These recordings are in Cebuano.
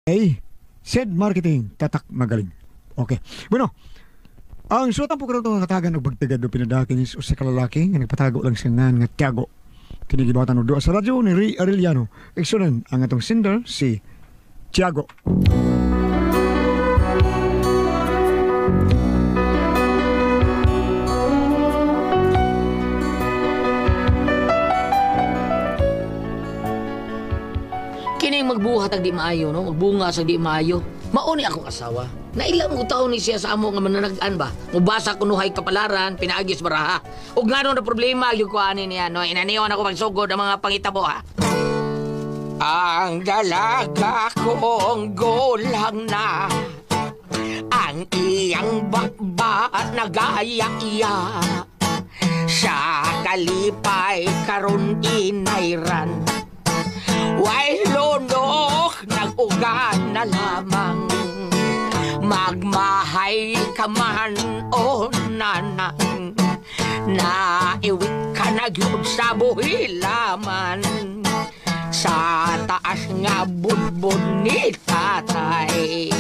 Hey, Sed Marketing, tatak magaling. Okay. Bueno, ang suwatan po karon nga katagan og bagtagan o pinadakin is usa ka lalaki nga nagpatago lang siya nga Tiago. Kini gibatan og duha sa radyo ni Ray Arellano. Igsunan ang atong sender si Tiago. Kining magbuhat ang di maayo, no? Magbunga sa di maayo. Mauni akong asawa. Naila mo taon ni siya sa amo nga mananagan ba? Mubasa kunuhay kapalaran, pinaagis baraha. Ug ngano na problema gyud ko ani niya, no? Inaniyon ako pagsugod ang mga pangitabo, ha? Ang dalaga kong gulang na, ang iyang bakba nagaya-iya. Sa kalipay karon inayran, way lunok nag-ugan na lamang. Magmahay ka man o nanang, naiwit ka na gyud sa buhilaman. Sa taas nga budbud ni tatay,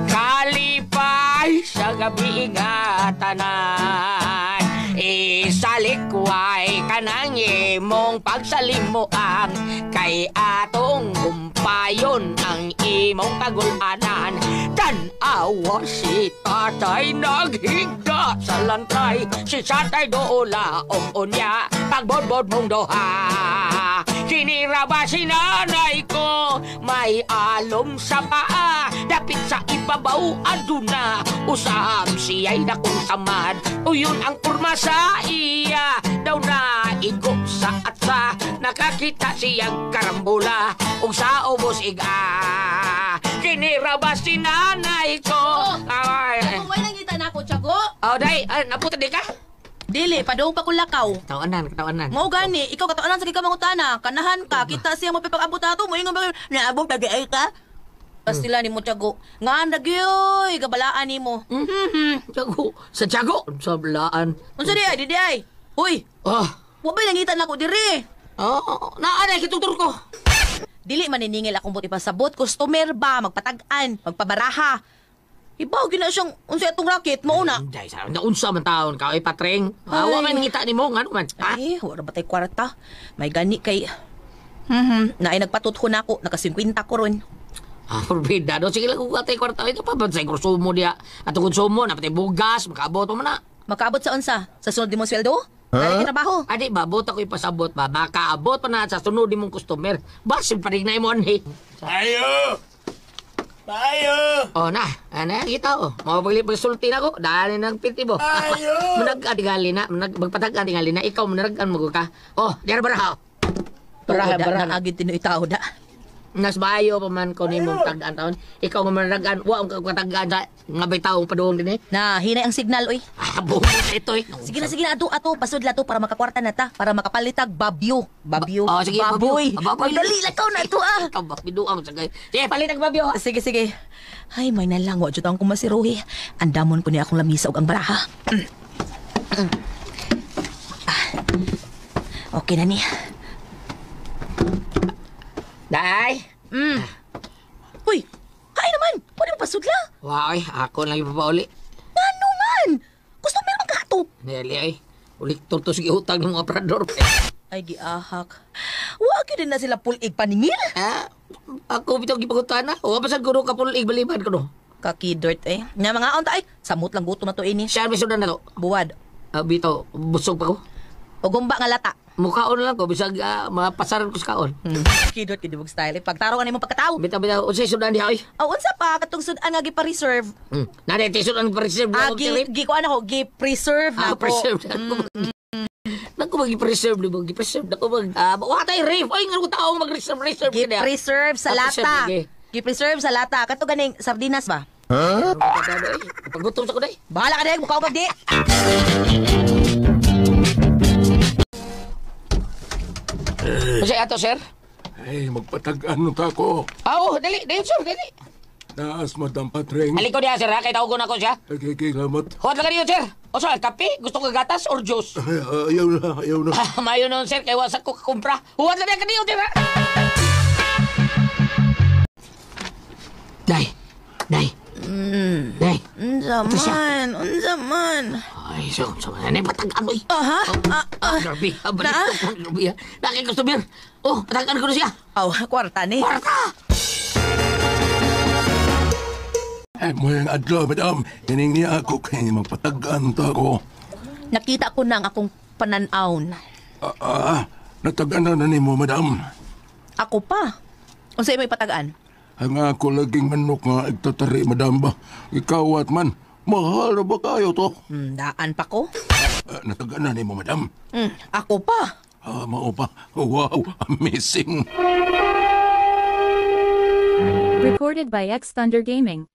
kalipay sa gabi nga tanan. Isalikway ka ng imong pagsalimuan, kay atong gumpayon ang imong kagulanan. Tan-awa si tatay naghigda sa lantay, si tatay doola og unya, pagbodbod mong doha. Sinira ba si nanay ko, may alom sa paa, dapit sa ibabaw aduna, usam siya'y dakong samad, uyon ang kurma sa iya, daw na igo sa atsa, nakakita siyang karambola, ug sa ubos iga. Kinira ba si nanay ko? Ay. Kung may nangita na ako, Tiago. Oh, day, naputa di ka? Dili, padung pa kong lakaw. Tawanan, tawanan. Mao gani, ikaw katawanan sa gikamangutana, kanahan ka, kita siya mo pag-abot ato, moingon ba naabot lagi ay ka? Pastila nimo, Tiago. Ngan nagyoy, gabalaan nimo. Tiago, sa Tiago, sa balaan. Unsa di ay, di ay? Uy. Oh. Wa bay nangita nako diri. Oh, naa na kituktor ko. Dili maniningil akong buti pasabot, customer ba, magpatag-an, magpabaraha. Ibaw gina siyang unsa atong racket mo una. Day sa unsa man taon ka ay patreng. Wa man ngita nimo ngano man. Ha? Ay, wala ba tay kwarta? May gani kay naay nagpatutho na ako, naka 50 ko ron. Ah, forbida do sige lang kung atay kwarta ito pa sa konsumo diya. Ato konsumo na pati bugas, makaabot mo na. Makaabot sa unsa? Sa sunod nimong sweldo? Huh? Trabaho. Adi ba abot ako ipasabot ba? Makaabot pa na sa sunod nimong customer. Basin pa rin na imo anhi. Ayo. Tayo! Oh na, ana kita oh. Mapagli pagsulti na ko, dali nang piti mo. Ayo! Manag tingali na, magpatag tingali na ikaw manaragan mo ka. Oh, diara baraha. Baraha, baraha. Na agid tinuy tao da. Nas bayo pa man ko nimong tag-an taon. Ikaw nga manaragan, wa ang katagaan sa nga bay taong padung dinhi. Na hinay ang signal oy. Ah, buhok ito eh. Sige na, sige na, ato, ato, pasudla to para makakwarta na ta, para makapalitag babyo. Babyo. Oh, sige, baboy. Baboy. Magdali lang ka na ito ah. Ikaw ba, biduang sa gay. Sige, palitag babyo. Sige, sige. Ay, may nalang, wa jud ang kumasiruhi. Andamon ko niya akong lamisa og ang baraha. Okay na ni. Day. Uy, kain naman. Pwede mo pasudla. Wa, oy, ako lang ipapauli. Ano man? Gusto meron ka ato. Neli ay, ulit to sige utang ng mga operador. Ay, giahak. Wa gyud na sila pulig paningil. Ah, ako bitaw gipagutana. Wa pa sad kuno ka pulig baliman kuno. Kakidort eh. Nya mga unta ay, samot lang gutom na to ini. Siya may sudan na to. Buwad. Bitaw, busog pa ko. O gumba nga lata. Mukhaon lang ko bisag mapasaran ko sa kaon. Kidort kid bug style. Pagtaro ka nimo pagkatawo. Bitaw bitaw unsay sudan diha oy? Oh, unsa pa katong sudan nga gi-preserve? Nade ti sudan preserve Ah, gi kuan ako, gi-preserve na ako. Preserve. Nako mag-preserve di ba? Gi-preserve nako mag wa tay reef. Oy ngano taong mag-reserve reserve kini. Gi-preserve sa lata. Gi-preserve sa lata. Kato ganing sardinas ba? Huh? Paggutom sa ko day. Bahala ka day, mukaw kag di. Kasi ato, sir? Ay, magpatag-an no ta ko. Oh, dali, dali, sir, dali. Taas, Madam Patreng. Haliko diha, sir, ha? Kay tawagon ako siya. Okay, okay, salamat. Huwag lang ka niyo, sir. O, sir, kape? Gusto ka gatas or juice? Ayaw na, ayaw na. Mayo nun, sir, kay wasak ko kakumpra. Huwag lang ka niyo, sir, ha? Day! Day! Day! Unsa Ito siya. man, unsa man. Ay, so, so, ano yung patagaan mo eh? Aha, ah, ah. Grabe, ah, balik Na? ko, grabe ah. Laki customer. Oh, patagaan ko na siya. Aw, kwarta ni. Kwarta! Ay, mo yung adlaw, madam. Kining niya ako kay magpatagaan ta ako. Nakita ko na ang akong pananaon. Ah, ah, natagaan na na nimo, madam. Ako pa. Unsa imo ipatagaan? Ang ako laging manok nga igtatari, madam ba? Ikawat man. Mahal na ba kayo to? Daan pa ko. Ah, natagaan na nimo, madam. Ako pa. Ah, mao pa. Wow, amazing. Recorded by X Thunder Gaming.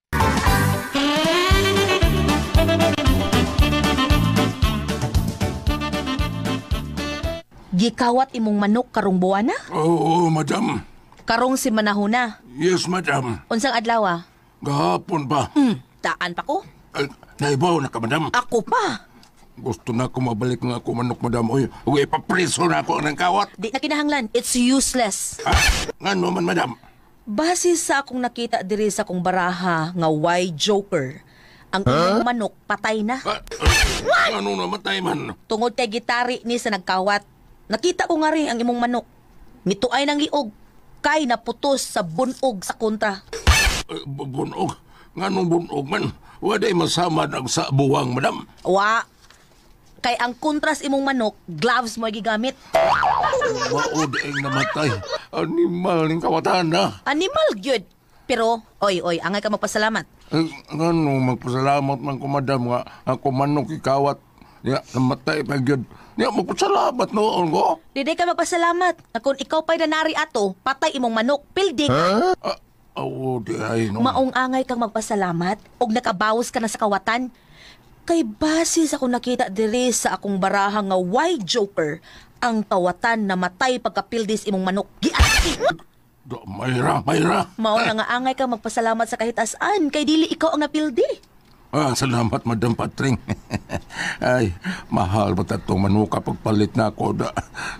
Gikawat imong manok karong buwana? Oo, madam. Karong si manahuna. Yes, madam. Unsang adlaw ah? Gahapon pa. Daan pa ko. Ay, naibaw na ka, madam. Ako pa. Gusto na ako mabalik nga ako manok, madam. Uy, uy, ipapriso na ako ng kawat. Di na kinahanglan. It's useless. Ah, ngano man, madam? Base sa akong nakita diri sa akong baraha nga why joker, ang imong manok patay na. Ah, ah, ano namatay man? Tungod kay gitari ni sa nagkawat. Nakita ko nga rin ang imong manok. Ngituay ng liog kay naputos sa bunog sa kontra. Eh, bunog. Nganong bunog man? Waday masama ang sa buwang, madam. Wa. Kay ang kontras imong manok, gloves mo gigamit. Maod ang namatay. Animal ning kawatan na. Animal gyud. Pero oy oy, angay ka magpasalamat. Eh, ngano magpasalamat man ko, madam, nga ako manok ikawat. Ya, namatay pa gyud. Ya, magpasalamat noon ko. Dili ka magpasalamat. Na kung ikaw pa'y nanari ato, patay imong manok, pildi ka. Ah, awo di ay no. Maong angay kang magpasalamat og nakabawas ka na sa kawatan. Kay base sa akong nakita diri sa akong baraha nga why joker, ang kawatan namatay pagkapildis imong manok. Giati! Do, mayra, mayra. Mao na nga angay kang magpasalamat sa kahit asaan kay dili ikaw ang napildi. Ah, salamat, Madam Patring. Ay, mahal ba tatong manuka pagpalit na ako da.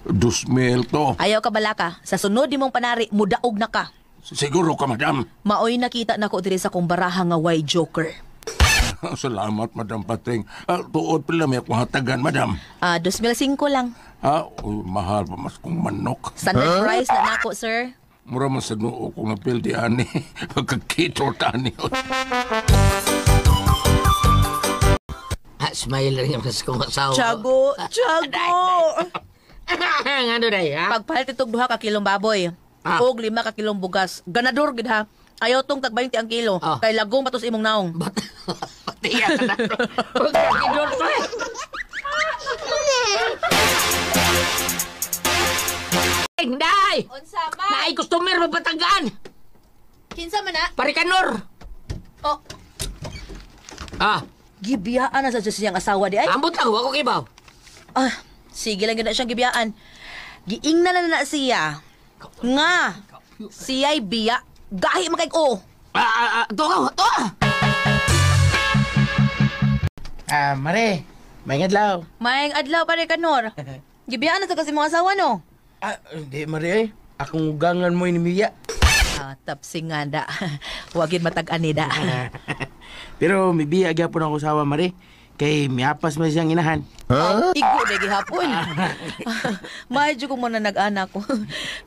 2,000 to. Ayaw ka balaka, sa sunod nimong panari mudaog na ka. Siguro ka, madam. Maoy nakita nako diri sa akong baraha nga why joker. Salamat, Madam Patring. Ah, tuod pala may akong hatagan, madam. Ah, 2005 lang. Ah, uy, mahal pa mas kong manok. Standard price na nako, sir. Mura man sa noo ko nga pildi, ani. Pagkakito, ani. Ah, smile rin yung mas kong asawa. Tiago, Tiago. Ano day, ha? Pagpalit itong 2 ka kilong baboy. Ah. Og 5 ka kilong bugas. Ganador gid ha. Ayaw tong tag 20 ang kilo. Ah. Kay lagong patos imong naong. Bat, batiya ka na. Pagkakidor to eh. Day! Unsa man? Naay customer mapatagaan! Kinsa man na? Parikanor! Oh, Ah, gibiyaan na sa siyang asawa di ay. ambot lang, wako kibaw. Ah, sige lang gyud na siyang gibiyaan. Giingna na na siya. Nga, siya'y biya. Gahi man kay o. Ah, ah, ah, to ka, to ah. Ah, mare, may adlaw. Maayong adlaw pare kanor. Gibiyaan na sa kasi mong asawa no. Ah, hindi mare eh. Akong ugangan mo inimiya. Ah, tapsingan da. Wagin matag-ani da. Pero mibiya gyapon ako sawa mare. Kay miapas man siyang inahan. Huh? Igo na gihapon. Medyo ko muna nag-anak ko.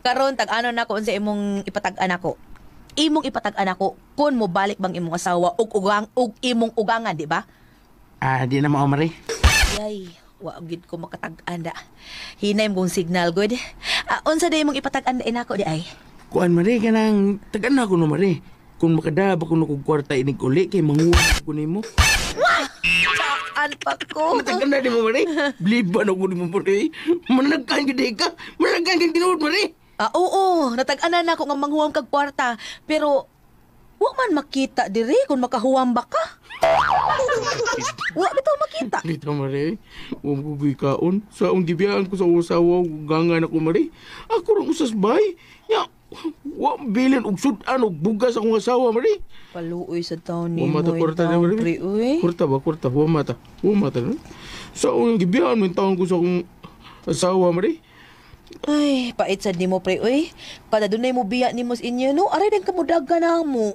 Karon tag-ano na ko unsa imong ipatag-an ako. Imong ipatag-an ako kun mo balik bang imong asawa og ugang og imong ugangan, di ba? Ah, di na mao mare. Yay, wa gid ko makatag-an da. Hinay mong signal good. Ah, unsa day imong ipatag-an da inako di ay? Kuan mare kanang tagan na ako no mare. Kung makadaba ko no kog kwarta inig uli kay manguha ko nimo. Saan pa ko? Tagan na nimo mare. Bliban ako nimo mare. Mananagkan gyud ka. Mananagkan gyud tinuod mare. Ah, oo, natag-anan na ako nga manghuam kag kwarta. Pero wa man makita diri kung makahuam ba ka. Wa bitaw makita. Dito mare, huwag ko gikaon. Sa akong gibiyaan ko sa usawa, gangan ako mare. Ako rang usas bay. Ya, wa bilin og sudan og bugas akong asawa mare. Paluoy sa taon Wa mata kwarta na mare. uy. Kwarta ba kwarta wa mata. Wa mata. No? Sa akong gibiyaan man taon ko sa akong asawa mare. Ay, pait sad nimo pre oy. Kada dunay mo biya nimo sa inyo no, aray dan kamudagan na mo.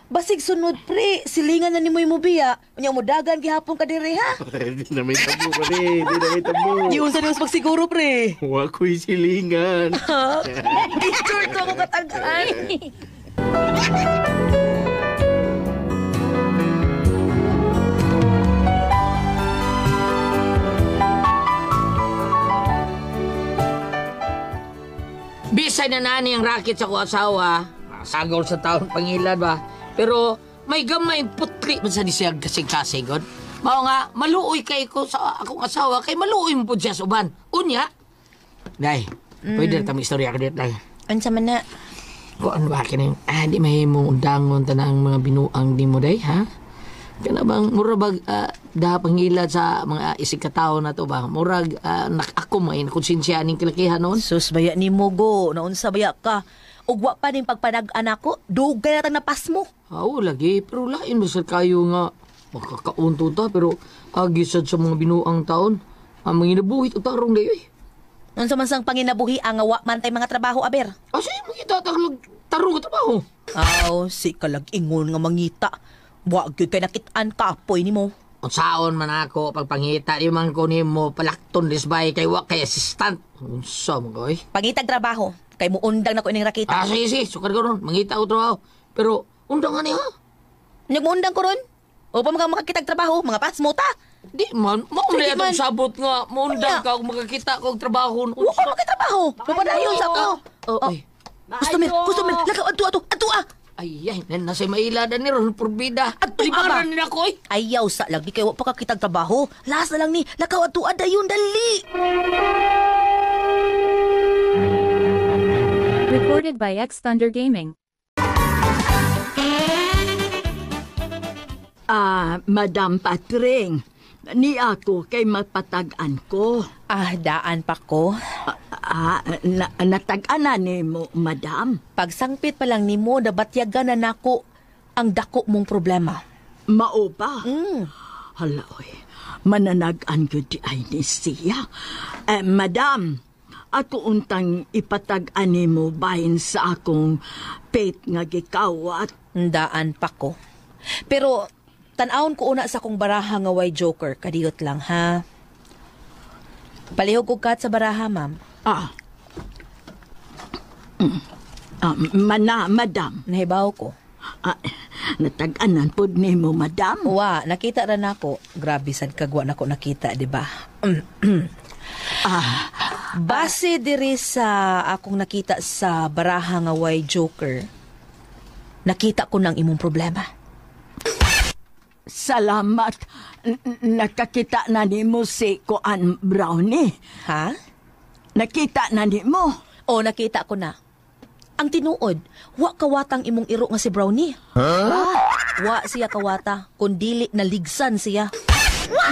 Basig sunod pre, silingan na nimo mo biya. Unya mudagan gihapon ka diri ha. Di na may tabo pre, di na may tabo. Giunsa nimo sa pagsiguro pre. Wa ko'y silingan. Picture to ako katagaan. Bisay na nani ang racket sa ko asawa. Sagol sa taon pangilad ba. Pero may gamay putli man sa ni siya kasing-kasing god. Mao nga maluoy kay ko sa akong asawa kay maluoy mo pud siya sa uban. Unya. Day, pwede ta istorya ka dito, day. Unsa man na? Kuan ba kini? Ah, di mahimong undangon tanang mga binuang di mo day, ha? Kana bang mura bag daha pangilad sa mga isig katao na to ba? Murag ako may konsensya aning kalakihan noon. Sus baya nimo go, naunsa baya ka? Ug wa pa ning pagpanag-an ako, dugay na tang napas mo. Oo, lagi. Pero lain ba sa kayo nga makakaunto ta pero agi sad sa mga binuang taon. Ang mga inabuhit o tarong dayo eh. Unsa man sang panginabuhi ang wa man tay mga trabaho aber. Asa yung makita taglag tarong ka trabaho? Aw, si kalag-ingon nga mangita. Wa gyud kay nakit-an kapoy nimo. Unsaon man ako pagpangita di man ko nimo palakton disbay kay wa kay assistant. Unsa man ko eh. Pangitag trabaho kay muundang na ko ining rakita. Ah, sige, sige. Sukar ko ron. Mangita ko trabaho. Pero undang nga niya. Nyag muundang ko ron. O pa mga makakitag trabaho, mga pasmo ta. Di man. Mauna Sige man. itong sabot nga. Maundang Unya. ka kung makakita ko og trabaho. Wa ka makitrabaho. Mapadayon sa ako. Oh, ay. Customer, customer, lakaw adto adto adto ah. Ay, ay, nasa mailada ni Ron Purbida. Adto, Libaran aba. ni ako eh. Ayaw sa lagi kay wa pa kakitag trabaho. Last na lang ni, lakaw adto ah, dayon dali. Recorded by X Thunder Gaming. Ah, Madam Patring, ni ako kay mapatag-an ko. Ah, daan pa ko. Natag-anan ni mo, Madam. Pagsangpit pa lang nimo, nabatyagan na nako ang dako mong problema. Mao ba? Hala, oy. Mananag-an gyud di ay ni siya. Eh, Madam, ako untang ipatag-an nimo bahin sa akong pet nga gikawat. Daan pa ko. Pero tan-awon ko una sa akong baraha nga way joker. Kadiyot lang, ha? Palihog ko kat sa baraha, ma'am. Ah. Ah, mana, Madam. Nahibaw ko. Ah, natag-anan pod nimo, Madam. Wa, nakita ra nako. Grabe sad kagwa nako nakita, di ba? Base diri sa akong nakita sa baraha nga way joker. Nakita ko ng imong problema. Salamat. Nakakita na nimo si Kuan Brownie. Ha? Nakita na nimo. O, nakita ko na. Ang tinuod, wa kawatang imong iro nga si Brownie. Huh? Wa siya kawata, kundili naligsan siya.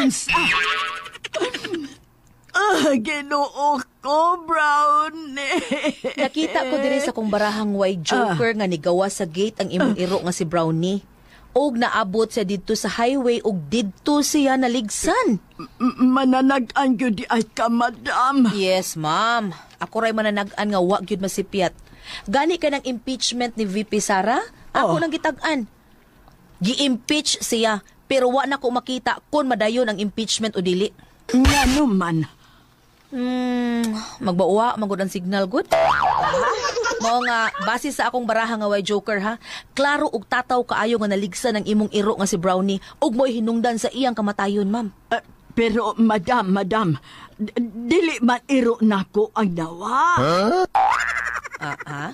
Unsa? Ah, Ginoo ko, Brownie. Nakita ko diri sa kong barahang way joker nga nigawa sa gate ang imong iro nga si Brownie. Og naabot siya didto sa highway og didto siya naligsan. Mananag-an gyud di ay ka, Madam. Yes, ma'am. Ako ray mananag-an nga wa gyud masipyat. Gani ka ng impeachment ni VP Sara? Ako Oh. nang gitag-an. Gi-impeach siya pero wa na ko makita kung madayon ang impeachment o dili. Ngano man. Magbauwa, magud ang signal good. Mao nga base sa akong baraha nga way joker ha. Klaro og tataw kaayo nga naligsan ang imong iro nga si Brownie ug mo'y hinungdan sa iyang kamatayon, ma'am. Pero, Madam, Madam, dili man iro nako ang dawa. Ah, ha?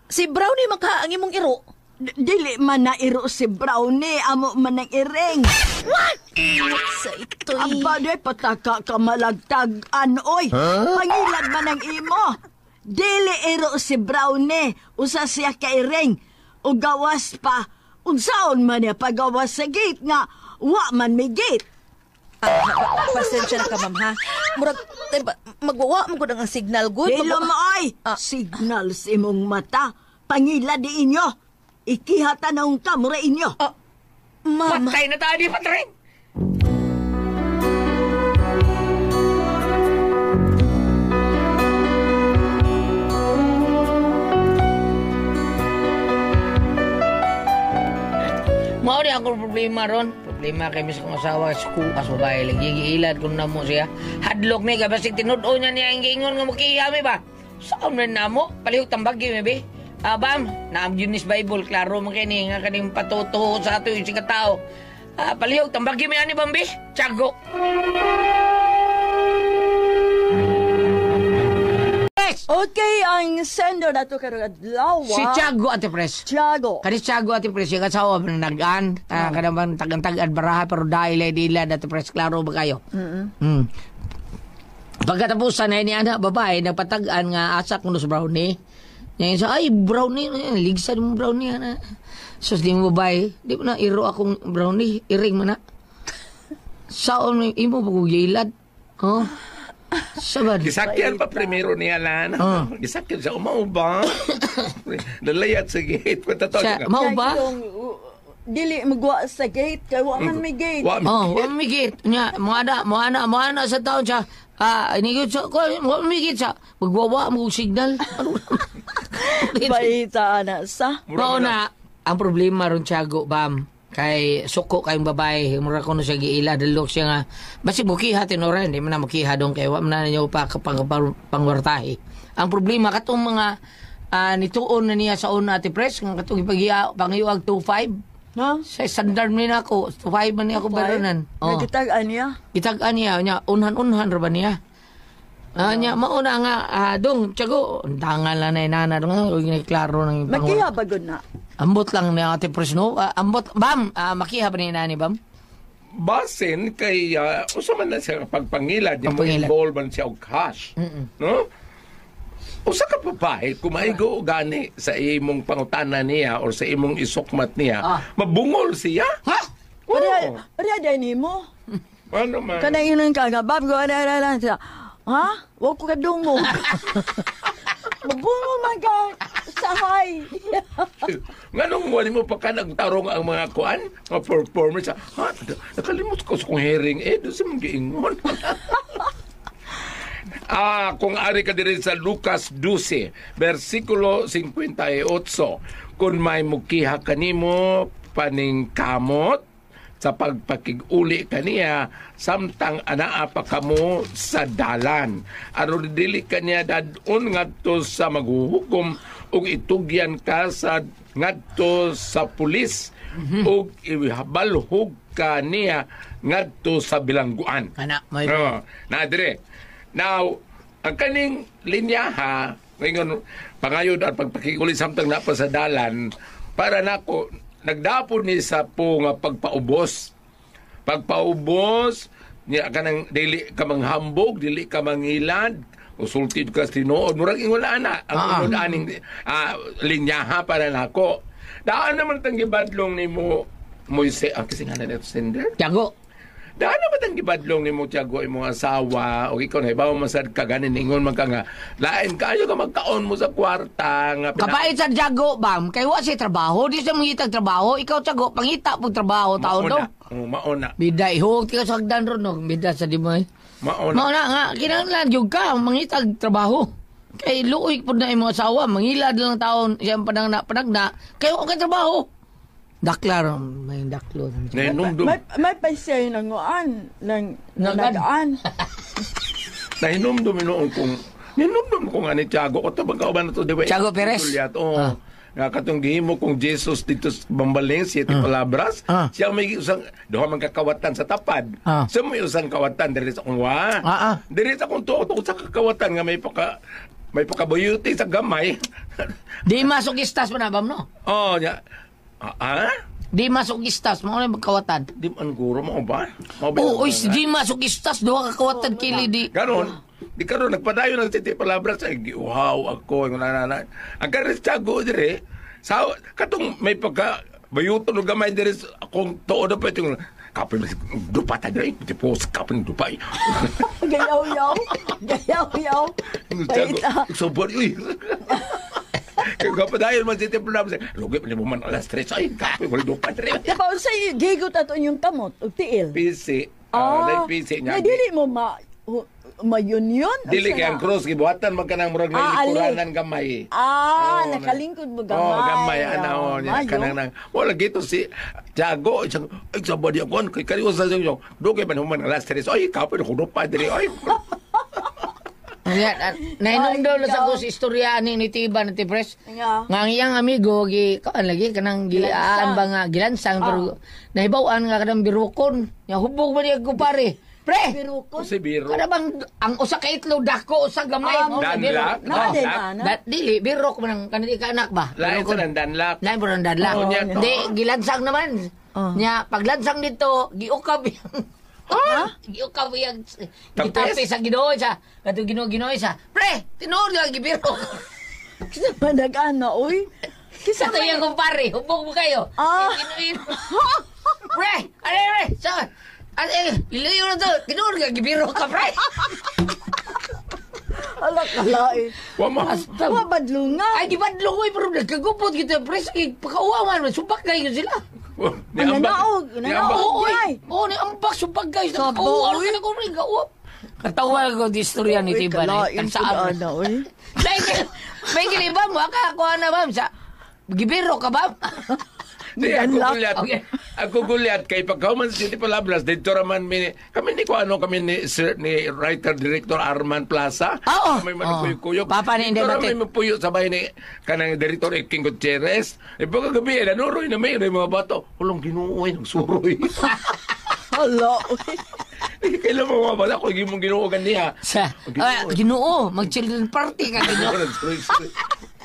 Si Brownie maka ang imong iro. Dili man na iro si Brownie, amo man ang iring. Sa ito'y... Aba, di pataka ka malagtag-an, oy. Pangilad man ang imo. Dili iro si Brownie, usa siya ka iring. O gawas pa, unsaon man niya pagawas sa gate nga, wa man may gate. Pasensya na ka, ma'am, ha? Murag, magwawa mo gud ang signal good. Dilo mo, oy. Ah. Signal sa imong mata. Pangilad di inyo. Ikihata na ka, mura inyo. Ma'am. Patay na tayo di Patring. Mao ni akong problema ron. Problema kay mis akong asawa sa kukas babae lagi giilad kun namo siya. Hadlok mi kay basig tinud-o niya niya ang giingon nga mokiha mi ba. Saan man namo? Palihog tambagi mi be. Ah, bam, naam yun is Bible, klaro man kay ni nga kaning patutuho sa ato yung ka tao. Ah, palihog tambagi mi ani bambi. Tiago. Pres! Okay, ang sender na to karong adlaw. Si Tiago Ate Pres. Tiago. Kani Tiago Ate Pres, yung asawa ba nagaan, ah, kanang tagan-tagan baraha pero dahil ay dila Ate Pres, klaro ba kayo? Mm. Pagkatapusan na ni anak babae, nagpatag-an nga asak kuno sa brownie. Niya sa ay brownie, ligsan mo brownie ana. Sus di mo babae, di mo na iro akong brownie, iring mo na. Saon imo pa kong gilad. Oh. Sabad. Gisakyan pa primero niya lan. Ah. Gisakyan siya, umao ba? Lalayat sa gate. Kwenta to. Siya, mao ba? Kay yung, dili magwa sa gate kay wa man may gate. Wa Oh, wa migit nya mo ana mo ana mo ana sa taon siya. Ah, inigit sa ko wa migit sa magwawa mo og signal. Ano? Baita ana sa. Mao na ang problema ron Tiago bam kay suko kayong babae mura kuno siya giila dalok siya nga basi bukiha tinuran di man na makiha dong kay wa man na ninyo pa pangwartahe. Ang problema katong mga nituon na niya sa una Ate Pres nga katong ipagiya pangiwag 25 No? sa standard ni nako 25 man ni ako baronan. Oh. Nagitag-an niya. Gitag-an niya, niya, unhan-unhan ra ba niya? Ah, niya, mauna nga, dong, tiyago, tangan lang na inana, dong, huwag na klaro ng Makiha ba gud na? Ambot lang niya, Ate Pres, no? Ah, ambot, bam, makiha ba ni nani, bam? Basin kay usa man na siya pagpangilad, niya mo Pagpangilad. involve man siya og cash. No? Usa ka babae kung maigo gani sa imong pangutana niya or sa imong isukmat niya, mabungol siya. Ha? Oo. Pareha pareha day nimo. Ano man? Kanang inon ka nga bab go ana ana ana. Ha? Wa ko kadungog. Mabungo man ka sahay. Nganong wala mo pa ka nagtarong ang mga kuan, mga performers. Ha? Nakalimot ko sa kong hearing eh, doon sa mga giingon. Kung ari ka diri sa Lucas 12, versikulo 58, kung may mukiha kanimo paningkamot sa pagpakig-uli kaniya samtang anaa pa kamo sa dalan. Aron dili kaniya dadon ngadto sa maghuhukom ug itugyan ka sa ngadto sa pulis ug ibalhog ka niya ngadto sa bilangguan. Kana, may Oo, na dire. Now, ang kaning linyaha, ngayon, pangayod at pagpakikuli samtang napa sa dalan, para nako, nagdapon ni sa po nga pagpaubos. Pagpaubos, niya ka nang dili ka manghambog, dili ka mangilad, usultid ka sa tinuod. Murag ingon ana, ang unod aning linyaha para nako. Daan naman tang gibadlong nimo Moise, ang kasi nga na sender. Tiago. Daan naman tang gibadlong nimo Tiago imong asawa o ikaw na ibaw man sad ka ganin ingon man ka nga lain kayo ka magkaon mo sa kwarta nga Kapait sa Tiago, bam, kay wa siya trabaho, di siya mangitag trabaho, ikaw Tiago, pangita pag trabaho taon do. Mauna. Oh, mauna. Bida, ihog ka sa hagdan ron, no? Bida sa di mo eh. Mauna. Mauna nga, kinahanglan jud ka mangitag trabaho. Kay luoy pud na imong asawa, mangilad lang taon siyang panangna panagna, kay wa kay trabaho. Daklar, may daklo. Nahinumdum, May paisay nanguan nang Nagan. nagaan. nahinumdum noon kung ninumdum ko nga ni Tiago ko to magkauban na to di ba? Tiago Perez? Juliet, oo. Nga katong gihimo kong Jesus dito sa Bambaling, Siete Palabras. Siya may usang duha man kakawatan sa tapad. Siya may usang kawatan diri sa akong wa. Diri sa akong tuo sa kakawatan nga may pakabuyuti sa gamay. Di masok istas pa na bam no? Oh, nya. Ah? Di masok istas mao na magkawatan. Di man guro mo ba? Mao ba Oo, yung oy, mga- di masok istas duha ka kawatan kili di. Ganon. Di karon nagpadayon ang Siete Palabras ay giuhaw ako ang nanana. Ang karon Tiago dire sa katong may pagka bayuton og gamay dire sa akong tuo na pa itong kapoy dupa ta dire tipo kapoy dupa. Gayaw-yaw. Gayaw-yaw. Tiago Paita. sobor uy. Kaya kapadayon man Siete Palabras lugi pa ni mo man alas 3 ay kapoy wala dupa dire. Diba, unsay gigot ato inyong kamot og tiil? PC. Ah, dai PC niya. Na dili mo ma Mayon yun? Dili kay ang cross gibuhatan man kanang murag Ah, ali. lingkuranan gamay. Ah, Oo, nakalingkod mo gamay. Oh, gamay ana oh, niya Mayo. kanang nang wala gito si Tiago siyang ay sa body ako kay kaniyo sa siya. Do kay man human ang last tres. Ay kapoy ko pa diri. Ay. Ayan, nahinumdaw na sa ko sa istorya ni Tiba ni Tipres. Nga. Nga ang iyang amigo gi kaan lagi kanang giaan ba nga gilansang pero nahibaw-an nga kanang birukon. Nya hubog man niya kumpare. Pre! Birukon. Si Biro. Kada bang ang usa ka itlog dako usa gamay mo Danlak? Na, din, Danlak? ana. Dili birok man ang kanang ka anak ba? Lain sa Birokon. nang danlak. Lain po ng danlak. Oo, niya to. Di gilansang naman. Oh. Nya paglansang dito giukab yang giukab yang Tapis? gitapi sa Ginoo sa katong Ginoo Ginoo sa. Pre, tinuod nga gibirok. Kisa man nag-ana, oy. Kisa Sa man. tuya kumpare, hubog mo kayo. Ah. Pre, ano pre? Sa ano eh, ilayo na to. Tinuod nga gibirok ka pre. Ala kalain. Wa ma. Asta. Wa badlunga. Ay, di ba lungoy pero nagkagupot kita pre sige pakauwa man subak kayo sila. Ni ambak. Nananaog, Ni ambak. nananaog. Oo, ay. oy. Oo, ni ambak subak guys. Sabo, Nakauwa oy. ka na ko pre, kauwa. Katawa ko di istorya ni Uy, Tiba na. kalain pud ana, oy. May kiliba mo, akakuha na ba? Sa, gibiro ka ba? Di, ako Danlak. gulyat. Okay. Ako gulyat kay pagkahuman sa City Palabras dito raman mi kami ni ko ano kami ni sir, ni writer director Arman Plaza. Oo. Kami man kuyok-kuyok. Papa ni Inday Dito ra Batik. may mapuyo sabay ni kanang director King Gutierrez. E pagkagabi eh, nanuroy na may mga bato. Walong Ginoo ay nagsuroy. Hala, oy. Kailan mo mga bala ko gimong Ginoo ganiha. Sa, ah, Ginoo, mag-children party ka, Ginoo. Nagsuroy-suroy.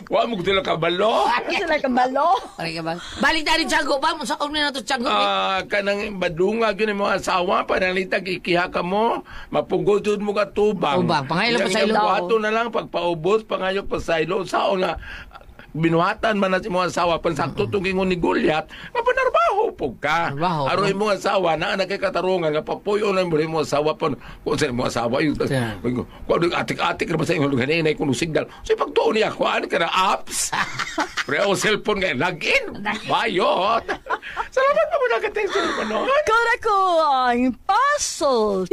Wa mo gudila kabalo. Kisa na kabalo. Pare ka ba? Balik tayo ni Tiago ba? Sa na to Tiago. Ah, kanang badunga gyud mo asawa panalitag ikiha ka mo, mapugod jud mo ka tubang. Tubang, pangayo pa sa ilo. Buhato na lang pagpaubos, pangayo pa sa ilo. Sao nga binuhatan man na si imong asawa pansakto tong ingon ni Goliath nga panarbaho pug ka. Trabaho. Aron imong asawa na na kay katarungan nga papuyo na imong asawa pon kung sa imong asawa yun. Yeah. Kung atik-atik ra ba sa imong ganinay kung signal. So pagtuon niya kuan ka na apps. Pero ang cellphone nga log in. Bayot. Salamat pa mo nakatensin mo no. Kora ko ang puzzle.